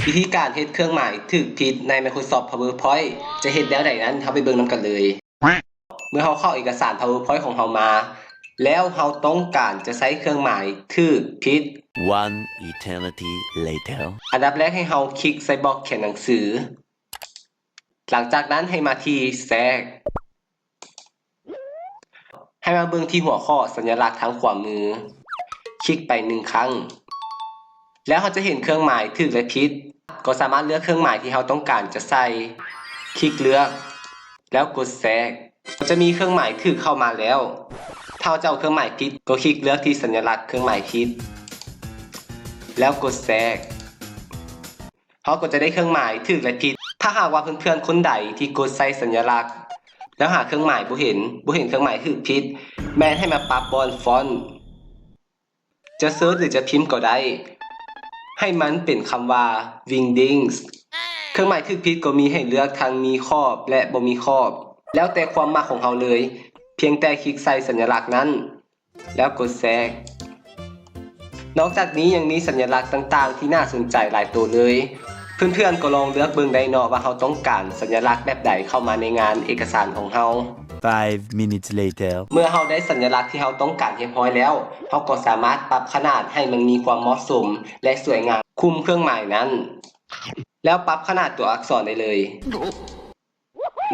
ວິທີການເຮັດເຄື່ອງໝາຍຖືກຜິດໃນ Microsoft PowerPoint ຈະເຮັດແນວໃດນັ້ນ ເຮົາໄປເບິ່ງນຳກັນເລີຍ. ເມື່ອເຮົາເຂົ້າເອກະສານ PowerPoint ຂອງເຮົາມາ ແລ້ວເຮົາຕ້ອງການຈະໃຊ້ເຄື່ອງໝາຍຖືກຜິດ. One eternity later. ອັນດັບແລກໃຫ້ເຮົາຄລິກໃສ່ບລັອກຂຽນໜັງສື. ຫຼັງຈາກນັ້ນໃຫ້ມາທີ່ Stack. ໃຫ້ມາເບິ່ງທີ່ຫົວຂໍ້ສັນຍະລັກທາງຂວາມື. ຄລິກໄປໜຶ່ງຄັ້ງ. ແລ້ວເຮົາຈະເຫັນເຄື່ອງໝາຍຖືກ ແລະ ຜິດ. ກໍສາມາດເລືອກເຄື່ອງໝາຍທີ່ເຮົາຕ້ອງການຈະໃສ່. ຄລິກເລືອກ ແລ້ວກົດ Stack. ຈະມີເຄື່ອງໝາຍຖືກເຂົ້າມາແລ້ວ. ຖ້າເຮົາຈະເອົາເຄື່ອງໝາຍຜິດ ກໍຄລິກເລືອກທີ່ສັນຍະລັກເຄື່ອງໝາຍຜິດ ແລ້ວກົດ Stack. ເຮົາກໍຈະໄດ້ເຄື່ອງໝາຍຖືກ ແລະ ຜິດ. ຖ້າຫາກວ່າເພື່ອນໆຄົນໃດທີ່ກົດໃສ່ສັນຍະລັກ ແລ້ວຫາເຄື່ອງໝາຍບໍ່ເຫັນ, ບໍ່ເຫັນເຄື່ອງໝາຍຖືກຜິດ, ແມ່ນໃຫ້ມາປັບບ່ອນຟອນ. ຈະເສີດ ຫຼື ຈະພິມກໍໄດ້, ໃຫ້ມັນເປັນຄຳວ່າ Wingdings. ເຄື່ອງໝາຍຖືກຜິດກໍມີໃຫ້ເລືອກທັງມີຂອບ ແລະ ບໍ່ມີຂອບ, ແລ້ວແຕ່ຄວາມມັກຂອງເຮົາເລີຍ, ພຽງແຕ່ຄລິກໃສ່ສັນຍະລັກນັ້ນ ແລ້ວກົດ Stack. ນອກຈາກນີ້ຍັງມີສັນຍະລັກຕ່າງໆທີ່ໜ້າສົນໃຈຫຼາຍໂຕເລີຍ. ເພື່ອນໆກໍລອງເລືອກເບິ່ງໄດ້ເນາະວ່າເຮົາຕ້ອງການສັນຍະລັກແບບໃດເຂົ້າມາໃນງານເອກະສານຂອງເຮົາ. Five minutes later. ເມື່ອເຮົາໄດ້ສັນຍະລັກທີ່ເຮົາຕ້ອງການຮຽບຮ້ອຍແລ້ວ, ເຮົາກໍສາມາດປັບຂະໜາດໃຫ້ມັນມີຄວາມເໝາະສົມ ແລະ ສວຍງາມຄຸມເຄື່ອງໝາຍນັ້ນ, ແລ້ວປັບຂະໜາດຕົວອັກສອນໄດ້ເລີຍ.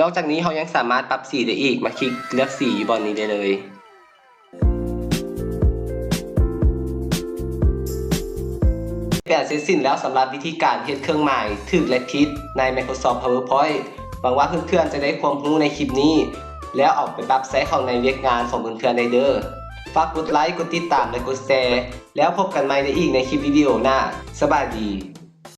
ນອກຈາກນີ້ເຮົາຍັງສາມາດປັບສີໄດ້ອີກ, ມາຄລິກເລືອກສີຢູ່ບ່ອນນີ້ໄດ້ເລີຍ. ເປັນອັນເສັດສິ້ນແລ້ວສຳລັບວິທີການເຮັດເຄື່ອງໝາຍຖືກ ແລະ ຜິດໃນ Microsoft PowerPoint. ຫວັງວ່າເພື່ອນໆຈະໄດ້ຄວາມຮູ້ໃນຄລິບນີ້ ແລ້ວເອົາໄປປັບໃຊ້ເຂົ້າໃນວຽກງານຂອງເພື່ອນໆໄດ້ເດີ້. ຝາກກົດໄລ, ກົດຕິດຕາມ ແລະ ກົດແຊ, ແລ້ວພົບກັນໃໝ່ໄດ້ອີກໃນຄລິບວິດີໂອໜ້າ. ສະບາຍດີ.